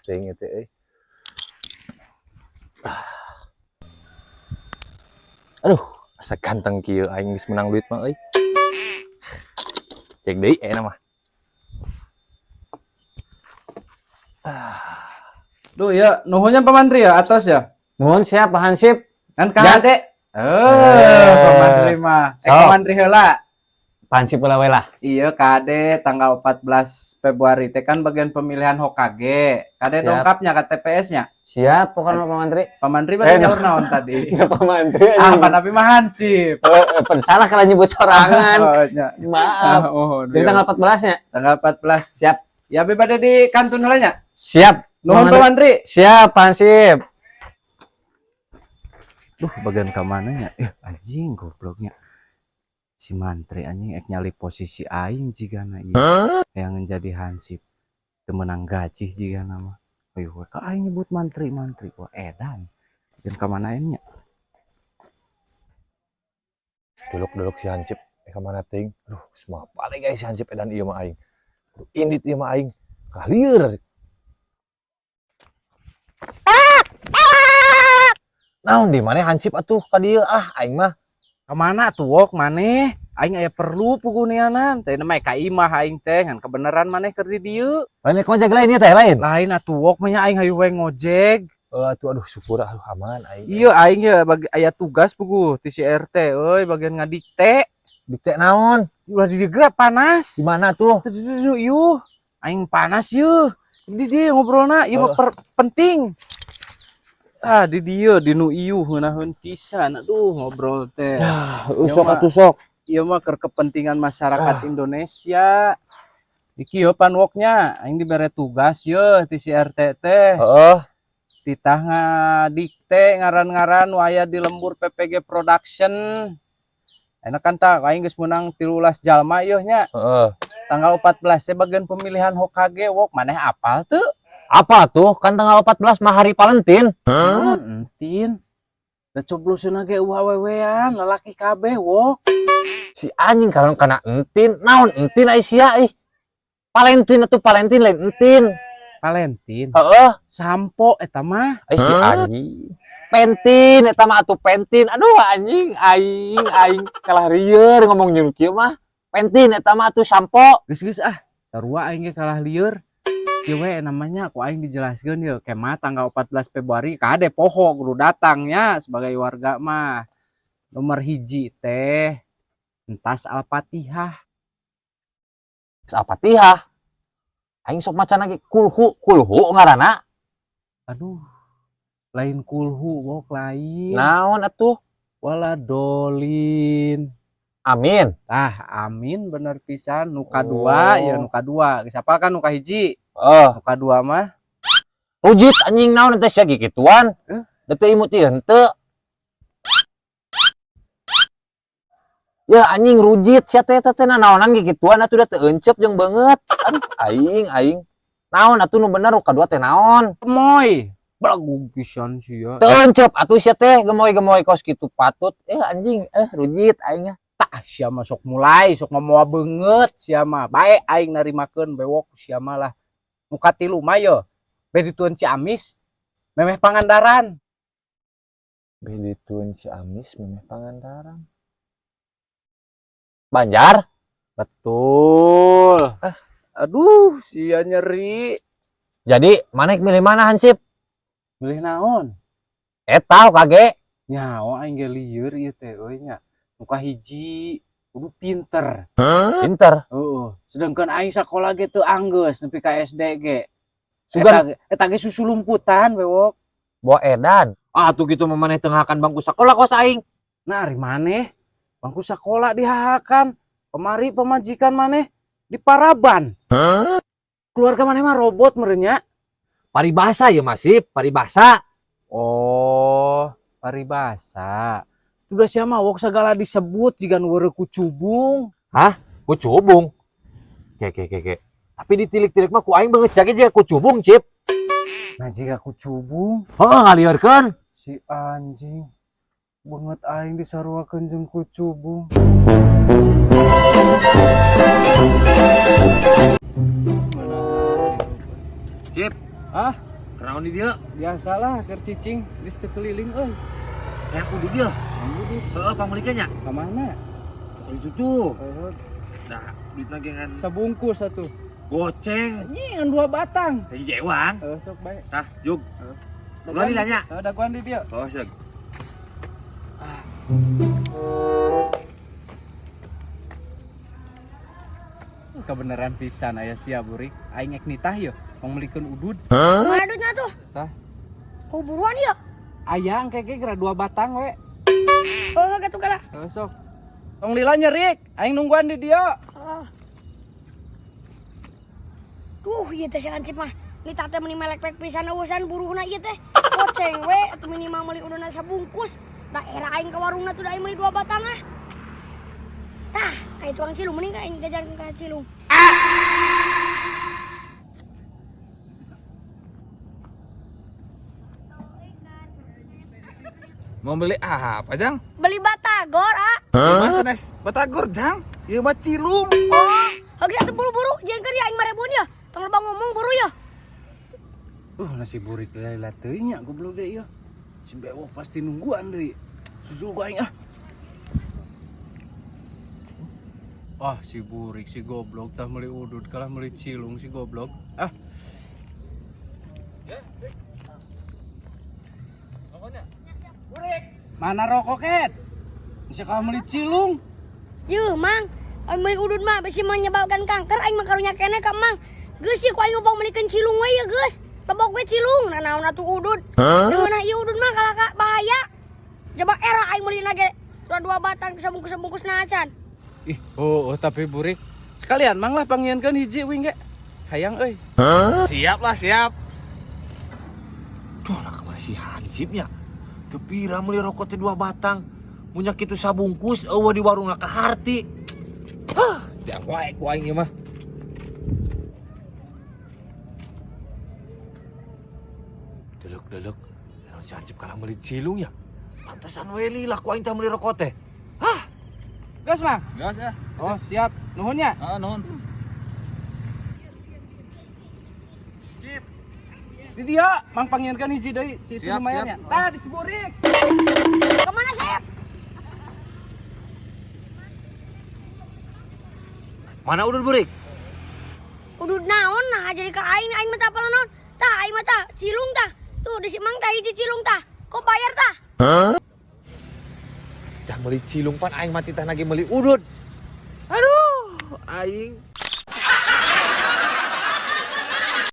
Teuing ieu teh euy. Aduh, asa ganteng kieu aing geus menang duit mah euy. Cek deui aya mah. Duh ya, nuhunnya Pak Mantri ya atas ya. Nuhun siap Pak Hansip. Kan kade. Pak Mantri mah. Sok. Pak Mantri heula. Pak Hansip heula we lah. Iya, kade tanggal 14 Februari teh kan bagian pemilihan Hokage. Kade Siap. dongkapnya ke TPS-nya. Siap pokoknya Pak Mantri. Pak Mantri bade No. nyaur naon tadi? Enggak Pak Mantri. Ah, Pak Nabi mah Hansip. Salah kalau nyebut sorangan. Oh, nya. Maaf. Ah, oh, Jadi tanggal 14 nya. Tanggal 14. Siap. Ya be bade di kantun heula nya. Siap. Nuhun Pak Mantri. Siap Pak Hansip. Duh, bagian ka mana nya? Anjing gobloknya. Si Mantri anjing ek nyali posisi aing jigana ieu. Yang jadi Hansip. Teu meunang gaji jigana mah. Ayo we ka aing nyebut mantri-mantri. Wah, edan. Bagian ka mana nya? Duluk-duluk si Hansip ka mana teuing. Aduh, semua balik guys si Hansip edan ieu mah aing. Aduh, indit ieu mah aing. Kalah lieur. Naon di mana Hansip atuh ka dieu ah aing mah. Ka mana tuh wok maneh? Aing aya perlu pugunianan. Teh mah ka imah aing teh ngan kebenaran maneh keur di dieu. Lain ojek lain ieu teh lain. Lain atuh wok mah nya aing hayu we ngojek. Atuh aduh syukur aduh aman aing. Iya aing ya bagi aya tugas puguh ti si RT euy bagian ngadikte. Dikte naon? Ulah digerak panas. Di mana tuh? Tuh, tuh, tuh, yuh. Aing panas yeuh. Di dieu ngobrolna ieu mah penting. Ah di dieu di nu iuh ngeunaheun pisan. Aduh ngobrol teh. Ah, sok atuh sok. Ieu mah keur kepentingan masyarakat Indonesia. Di kieu panwoknya aing dibere tugas yeuh ti si RT teh. Heeh. Titah ngadikte ngaran-ngaran nu aya di lembur PPG Production. Enak kan tak aing geus meunang 13 jalma yeuh nya. Heeh. Tanggal 14 teh bagian pemilihan Hokage wok maneh apal teu? Apa tuh? Kan tanggal 14 mah hari Valentine. Entin. Da cobloseuna ge eueuh awewean lalaki kabeh wok. Si anjing kalau kana entin, naon entin ai sia ih. Valentine atuh Valentine lain entin. Valentine. Heeh. Sampo eta mah. Ai si anjing. Pentin eta mah atuh pentin. Aduh anjing aing aing kalah lieur ngomong jeung kieu mah. Pentin eta mah atuh sampo. Geus-geus ah. Sarua aing ge kalah lieur. Ieu we namanya ku aing dijelaskeun yeuh kemah tanggal 14 Februari kade poho kudu datang nya sebagai warga mah. Nomor hiji teh entas Al-Fatihah. Al-Fatihah. Aing sok maca lagi kulhu, kulhu ngaranna. Aduh. Lain kulhu wok lain. Naon atuh? Waladolin. Amin. Tah, amin bener pisan nu kadua Oh. ya nu kadua. Geus apal kan nu kahiji? Heeh. Nu kadua mah Rujit anjing naon teh sia gituan. Eh? Da teu imut ieu henteu. Ya anjing rujit sia teh teh naonan gituan atuh da teu eunceup jeung beungeut. Aduh aing aing. Naon atuh nu bener nu kadua teh naon? Gemoy. Belagu pisan sia. Teu eunceup atuh sia teh gemoy-gemoy kos kitu patut. Anjing rujit aing. Tah sia mah sok mulai sok mamoa beungeut sia mah. Bae aing narimakeun bewok sia mah lah. Nu katilu mah ye. Be ditueun Ciamis memeh Pangandaran. Be ditueun Ciamis memeh Pangandaran. Banjar? Betul. Aduh, sia nyeri. Jadi maneh milih mana Hansip? Milih naon? Eta kage. Nyawa aing ge lieur ieu teh euy nya. Nu kahiji kudu pinter. Pinter. Heeh. Sedangkan aing sakola ge teu anggeus nepi ka SD ge. Sugan. Eta ge susu lumputan bewok. Bawa edan. Ah tuh gitu mah maneh teu ngahakan bangku sakola kos aing. Nah, ari maneh bangku sakola dihahakan, kemari pemajikan maneh di paraban. Keluarga maneh mah robot merenya. Paribasa ya masih, paribasa. Oh, paribasa. Udah sia mah wok segala disebut jiga nu weureu kucubung. Hah? Kucubung? Ke ke ke ke. Tapi ditilik-tilik mah ku aing beungeut sia ge jiga kucubung, Cip. Nah, jiga kucubung. Heeh, ngalieurkeun. Si anjing. Beungeut aing disaruakeun jeung kucubung. Cip. Hah? Naon di dieu? Biasalah keur cicing geus teu keliling euy. Hayang udud ieu. Udud. Heeh, pangmeulikeun nya. Ka mana? Pokoknya itu tuh. Heeh, Nah, duitna ge ngan sabungkus atuh. goceng. Anjing ngan 2 batang. Hiji ewang. Heeh, sok bae. Tah, jug. Ulah lila nya. Heeh, dagoan di dieu. Oh, siap. Kebenaran pisan aya sia burik. Aing ek nitah yeuh, pangmeulikeun udud. Mana duitnya tuh? Tah. Kau buruan ya? Aya engke ge geura 2 batang we. Oh, gitu kala. Heeh, sok. Tong lila nyerik, aing nungguan di dieu. Oh. Duh, ieu teh si Hansip mah. Nitah teh meni melek-pek pisan eueusan buruhna ieu teh. Goceng we atuh minimal meuli ududna sabungkus. Da era aing ka warungna tuh da aing meuli 2 batang ah. Tah, kayak tuang cilung mending ka aing jajan ka cilung. Mau beli apa, Jang? Beli batagor, ah. Masa nes batagor, Jang? Ieu mah cilung. Oh, geus atuh buru-buru, jangan keur aing marebun ya. Tong loba ngomong buru ya. Nasi burik lila teuing nya goblok deui ieu. Si bewok pasti nungguan deui. Susul ku aing ah. Ah, si burik si goblok tah meuli udud kalah meuli cilung si goblok. Ah. Ya, Dik. Rokoknya. Burik. Mana rokok ket? Bisa kalah meuli cilung. Yuh, Mang. Aing meuli udud mah bisi menyebabkan kanker aing mah karunya keneh ka Mang. Geus sih ku aing ngobong meulikeun cilung we ya geus. Lebok we cilung, nah naon atuh udud. Nah ieu udud mah kalah ka bahaya. Coba era aing meulina ge 2 batang sabungkus-sabungkus na acan. Ih, oh, tapi burik. Sekalian Mang lah pangieunkeun hiji wing ge. Hayang euy. Siap lah, siap. Duh, lah kemana si Hansipnya? Teu pira meuli rokok teh 2 batang. Punya kitu sabungkus eueuh di warungna ka harti. Hah, jang wae ku aing ieu mah. Delek-delek, naon si Hansip kalah meuli cilung ya? Pantesan we lila ku aing teh meuli rokok teh. Hah? Gas, Mang. Gas ya. Oh, siap. Nuhun nya. Ah, nuhun. Di dia, Mang pangieunkeun hiji deui, si itu Siap, lumayan siap. ya. Tah di si burik. Kemana, Sep? Mana udud burik? Udud naon nah jadi ka aing aing mah tah apal naon. Tah aing mah tah cilung tah. Tuh di si Mang tah hiji cilung tah. Kok bayar tah? Tah meuli cilung pan aing mah titah lagi meuli udud. Aduh, aing.